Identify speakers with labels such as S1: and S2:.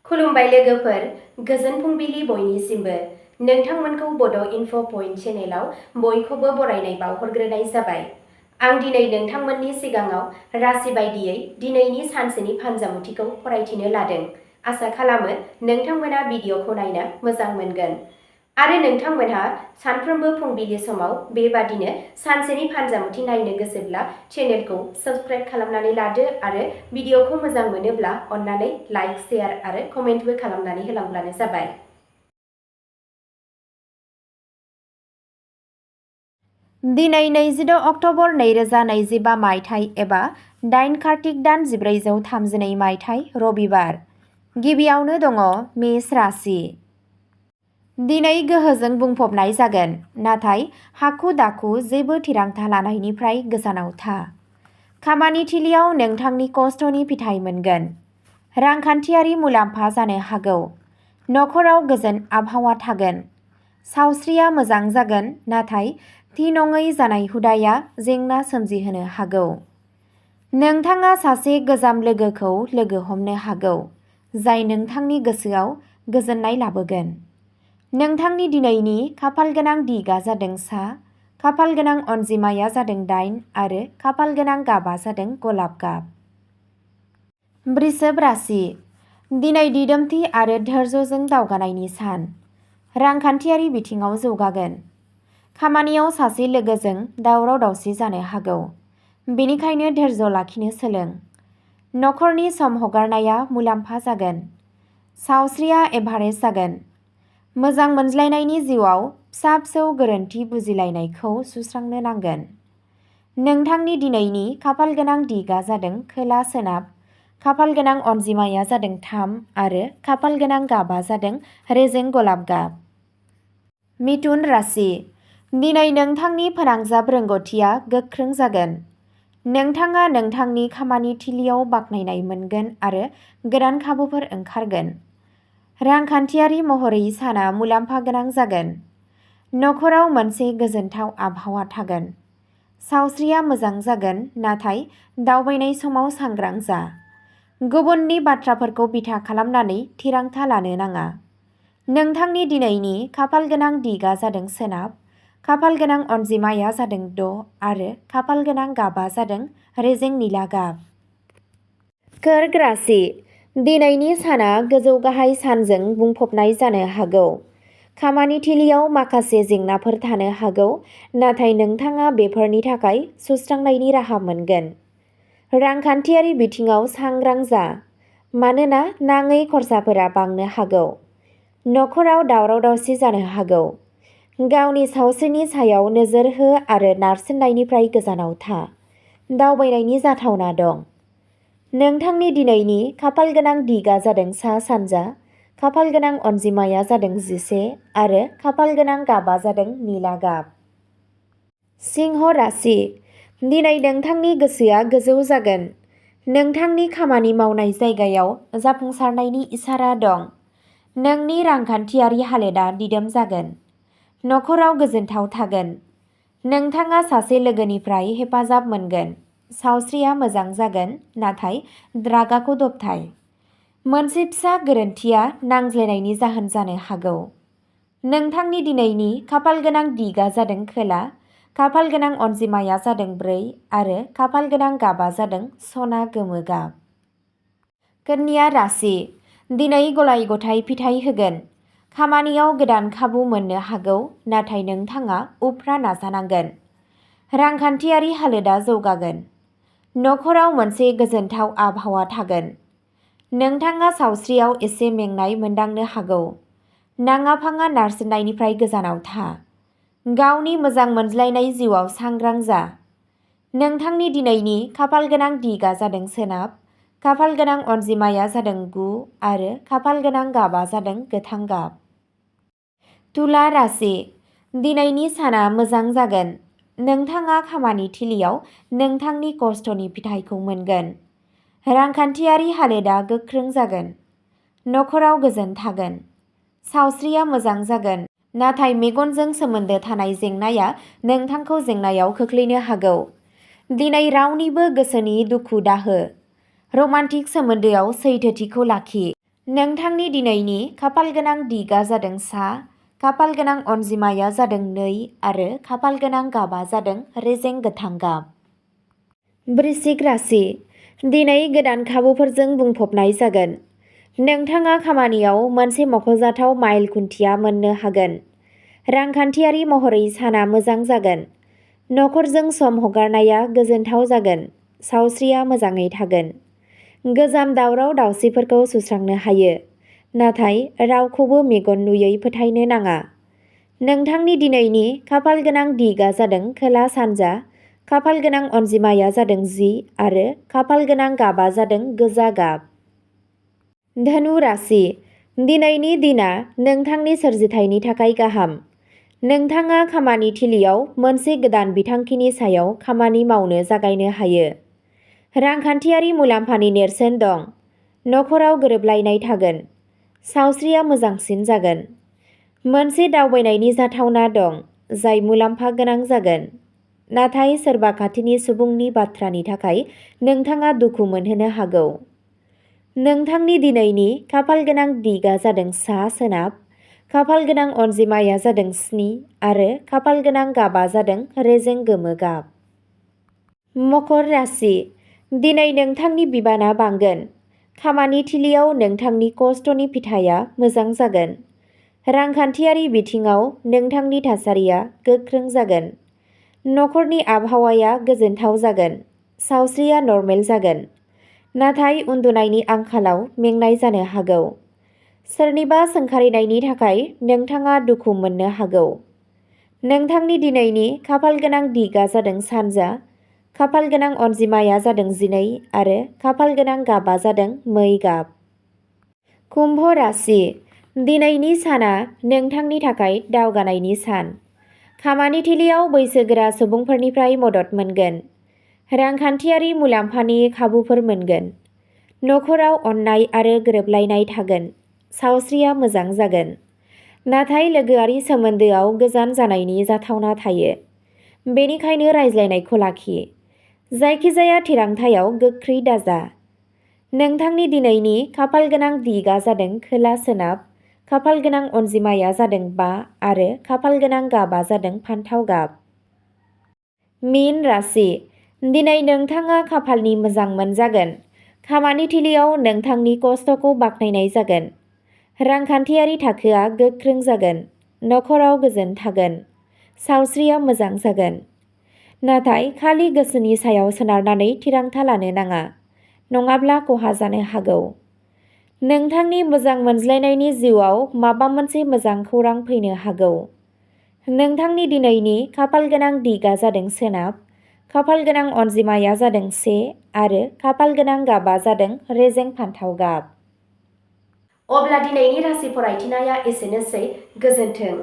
S1: खुलुमबाय लोगोफोर, गोजोन फुंबिलि बयनिसिमबो। नोंथांमोनखौ बड' इनफ' पइन्ट चेनेलाव बयखौबो बरायनाय बावहरग्रोनाय जाबाय। आं दिनै नोंथांमोननि सिगाङाव राशि बायदियै दिनैनि सानसेनि फानजामुथिखौ फरायथिनो लादों। आसा खालामो नोंथांमोना भिडिअखौ नायनो मोजां मोनगोन। आरो नोंथांमोनहा सानफ्रोमबो फुंबिलि समाव बेबादिनो सानसेनि फानजामुथि नायनो गोसोब्ला चेनेलखौ साबस्क्राइब खालामनानै लादो आरो भिडिअखौ मोजां मोनोब्ला अन्नानै लाइक, शेयार आरो कमेन्टबो खालामनानै होलांब्लानो जाबाय। दिनै 22 अक्ट'बर 2025 मायथाइ एबा 8 कार्तिक दान 1432 मायथाइ रबिबार। गिबियावनो दङ मेष राशि। दिनै गोहोजों बुंफबनाय जागोन, नाथाय हाखु-दाखु जेबो थिरांथा लानायनिफ्राय गोजानाव था। खामानि थिलियाव नोंथांनि खस्थ'नि फिथाइ मोनगोन। रांखान्थियारि मुलाम्फा जानो हागौ। नखराव गोजोन आबहावा थागोन। सावस्रिया मोजां जागोन, नाथाय थि नङै जानाय हुदाया जेंना सोमजिहोनो हागौ। नोंथाङा सासे गोजाम लोगोखौ लोगो हमनो हागौ, जाय नोंथांनि गोसोआव गोजोननाय लाबोगोन। नोंथांनि दिनैनि खाफालगोनां दिगआ जादों सा, खाफालगोनां अनजिमाया जादों 8 आरो खाफालगोनां गाबआ जादों गलाब गाब। वृषभ राशि। दिनै दिदोमथि आरो धैर्यजों दावगानायनि सान। रांखान्थियारि बिथिङाव जौगागोन। खामानियाव सासे लोगोजों दावराव-दावसि जानो हागौ, बेनिखायनो धैर्य लाखिनो सोलों। नखरनि सम हगारनाया मुलाम्फा जागोन। सावस्रिया एभारेज जागोन। मोजां मोनज्लायनायनि जिउआव फिसा-फिसौ गोरोन्थि बुजिलायनायखौ सुस्रांनो नांगोन। नोंथांनि दिनैनि खाफालगोनां दिगआ जादों खोला-सोनाब, खाफालगोनां अनजिमाया जादों 3 आरो खाफालगोनां गाबआ जादों रेजें गलाब गाब। मिथुन राशि। दिनै नोंथांनि फोनांजाब रोंग'थिया गोख्रों जागोन। नोंथाङा नोंथांनि खामानि थिलियाव बाख्नायनाय मोनगोन आरो गोदान खाबुफोर ओंखारगोन। रांखान्थियारि महरै साना मुलाम्फा गोनां जागोन। नखराव मोनसे गोजोनथाव आबहावा थागोन। सावस्रिया मोजां जागोन, नाथाय दावबायनाय समाव सांग्रां जा। गुबुननि बाथ्राफोरखौ बिथा खालामनानै थिरांथा लानो नाङा। नोंथांनि दिनैनि खाफालगोनां दिगआ जादों सोनाब, खाफालगोनां अनजिमाया जादों 6 आरो खाफालगोनां गाबआ जादों रेजें निला गाब। कर्क राशि। दिनैनि साना गोजौ-गाहाय सानजों बुंफबनाय जानो हागौ। खामानि थिलियाव माखासे जेंनाफोर थानो हागौ, नाथाय नोंथाङा बेफोरनि थाखाय सुस्रांनायनि राहा मोनगोन। रांखान्थियारि बिथिङाव सांग्रां जा, मानोना नाङै खरसाफोरा बांनो हागौ। नखराव दावराव-दावसि जानो हागौ। गावनि सावस्रिनि सायाव नोजोर हो आरो नारसिननायनिफ्राय गोजानाव था। दावबायनायनि जाथावना दं। नोंथांनि दिनैनि खाफालगोनां दिगआ जादों सा-सानजा, खाफालगोनां अनजिमाया जादों 11 आरो खाफालगोनां गाबआ जादों निला गाब। सिंह राशि। दिनै नोंथांनि गोसोआ गोजौ जागोन। नोंथांनि खामानि मावनाय जायगायाव जाफुंसारनायनि इसारा दं। नोंनि रांखान्थियारि हालोदा दिदोम जागोन। नखराव गोजोनथाव थागोन। नोंथाङा सासे लोगोनिफ्राय हेफाजाब मोनगोन। सावस्रिया मोजां जागोन, नाथाय रागाखौ दबथाय। मोनसे फिसा गोरोन्थिया नांज्लायनायनि जाहोन जानो हागौ। नोंथांनि दिनैनि खाफालगोनां दिगआ जादों खोला, खाफालगोनां अनजिमाया जादों 4 आरो खाफालगोनां गाबआ जादों सना गोमो गाब। कन्या राशि। दिनै गलाय-गथाय फिथाइ होगोन। खामानियाव गोदान खाबु मोननो हागौ, नाथाय नोंथाङा उफ्रा नाजानांगोन। रांखान्थियारि हालोदा जौगागोन। नखराव मोनसे गोजोनथाव आबहावा थागोन। नोंथाङा सावस्रियाव एसे मेंनाय मोनदांनो हागौ। नाङा-फाङा नारसिननायनिफ्राय गोजानाव था। गावनि मोजां मोनज्लायनाय जिउआव सांग्रां जा। नोंथांनि दिनैनि खाफालगोनां दिगआ जादों सोनाब, खाफालगोनां अनजिमाया जादों 9 आरो खाफालगोनां गाबआ जादों गोथां गाब। तुला राशि। दिनैनि साना मोजां जागोन। नोंथाङा खामानि थिलियाव नोंथांनि खस्थ'नि फिथाइखौ मोनगोन। रांखान्थियारि हालोदा गोख्रों जागोन। नखराव गोजोन थागोन। सावस्रिया मोजां जागोन, नाथाय मेगनजों सोमोन्दो थानाय जेंनाया नोंथांखौ जेंनायाव खोख्लैनो हागौ। दिनै रावनिबो गोसोनि दुखु दाहो। रमान्टिक सोमोन्दोआव सैथोथिखौ लाखि। नोंथांनि दिनैनि खाफाल गोनां दिगा जादों सा, खाफाल गोनां अनजिमाया जादों 2 आरो खाफाल गोनां गाबा जादों रेजें गोथां गाब। वृश्चिक राशि। दिनै गोदान खाबुफोरजों बुंफबनाय जागोन। नोंथाङा खामानियाव मोनसे मख'जाथाव माइल खुन्थिया मोननो हागोन। रांखान्थियारि महरै साना मोजां जागोन। नखरजों सम हगारनाया गोजोनथाव जागोन। सावस्रिया मोजाङै थागोन। गोजाम दावराव दावसिफोरखौ सुस्रांनो हायो। नाथाय रावखौबो मेगन नुयै फोथायनो नाङा। नोंथांनि दिनैनि खाफाल गोनां दिगा जादों खोला सानजा, खाफाल गोनां अनजिमाया जादों 10 आरो खाफाल गोनां गाबा जादों गोजा गाब। धनु राशि। दिनैनि दिना नोंथांनि सोरजिथायनि थाखाय गाहाम। नोंथाङा खामानि थिलियाव मोनसे गोदान बिथांखिनि सायाव खामानि मावनो जागायनो हायो। रांखान्थियारि मुलाम्फानि नेरसोन दं। नखराव गोरोबलायनाय थागोन। सावस्रिया मोजांसिन जागोन। मोनसे दावबायनायनि जाथावना दं, जाय मुलाम्फा गोनां जागोन। नाथाय सोरबा खाथिनि सुबुंनि बाथ्रानि थाखाय नोंथाङा दुखु मोनहोनो हागौ। नोंथांनि दिनैनि खाफाल गोनां दिगा जादों सा सोनाब, खाफाल गोनां अनजिमाया जादों 7 आरो खाफाल गोनां गाबा जादों रेजें गोमो गाब। मकर राशि। दिनै नोंथांनि बिबाना बांगोन। खामानि थिलियाव नोंथांनि खस्थ'नि फिथाइया मोजां जागोन। रांखान्थियारि बिथिङाव नोंथांनि थासारिया गोख्रों जागोन। नखरनि आबहावाया गोजोनथाव जागोन। सावस्रिया नर्मेल जागोन। नाथाय उन्दुनायनि आंखालाव मेंनाय जानो हागौ। सोरनिबा सोंखारिनायनि थाखाय नोंथाङा दुखु मोननो हागौ। नोंथांनि दिनैनि खाफाल गोनां दिगा जादों सानजा, खाफाल गोनां अनजिमाया जादों 12 आरो खाफाल गोनां गाबा जादों मै गाब। कुम्भ राशि। दिनैनि साना नोंथांनि थाखाय दावगानायनि सान। खामानि थिलियाव बैसोगोरा सुबुंफोरनिफ्राय मदद मोनगोन। रांखान्थियारि मुलाम्फानि खाबुफोर मोनगोन। नखराव अननाय आरो गोरोबलायनाय थागोन। सावस्रिया मोजां जागोन। नाथाय लोगोआरि सोमोन्दोआव गोजान जानायनि जाथावना थायो। बेनिखायनो रायज्लायनायखौ लाखि। जायखिजाया थिरांथायाव गोख्रै दाजा। नोंथांनि दिनैनि खाफाल गोनां दिगा जादों खोला सोनाब, खाफाल गोनां अनजिमाया जादों 5 आरो खाफाल गोनां गाबा जादों फान्थाव गाब। मीन राशि। दिनै नोंथाङा खाफालनि मोजां मोनजागोन। खामानि थिलियाव नोंथांनि खस्थ'खौ बाख्नायनाय जागोन। रांखान्थियारि थाखोआ गोख्रों जागोन। नखराव गोजोन थागोन। सावस्रिया मोजां जागोन। नाथाय खालि गोसोनि सायाव सोनारनानै थिरांथा लानो नाङा, नङाब्ला खहा जानो हागौ। नोंथांनि मोजां मोनज्लायनायनि जिउआव माबा मोनसे मोजां खौरां फैनो हागौ। नोंथांनि दिनैनि खाफाल गोनां दिगा जादों सोनाब, खाफाल गोनां अनजिमाया जादों 1 आरो खाफाल गोनां गाबा जादों रेजें फान्थाव गाब। अब्ला दिनैनि राशि फरायथिनाया एसेनोसै। गोजोन्थों।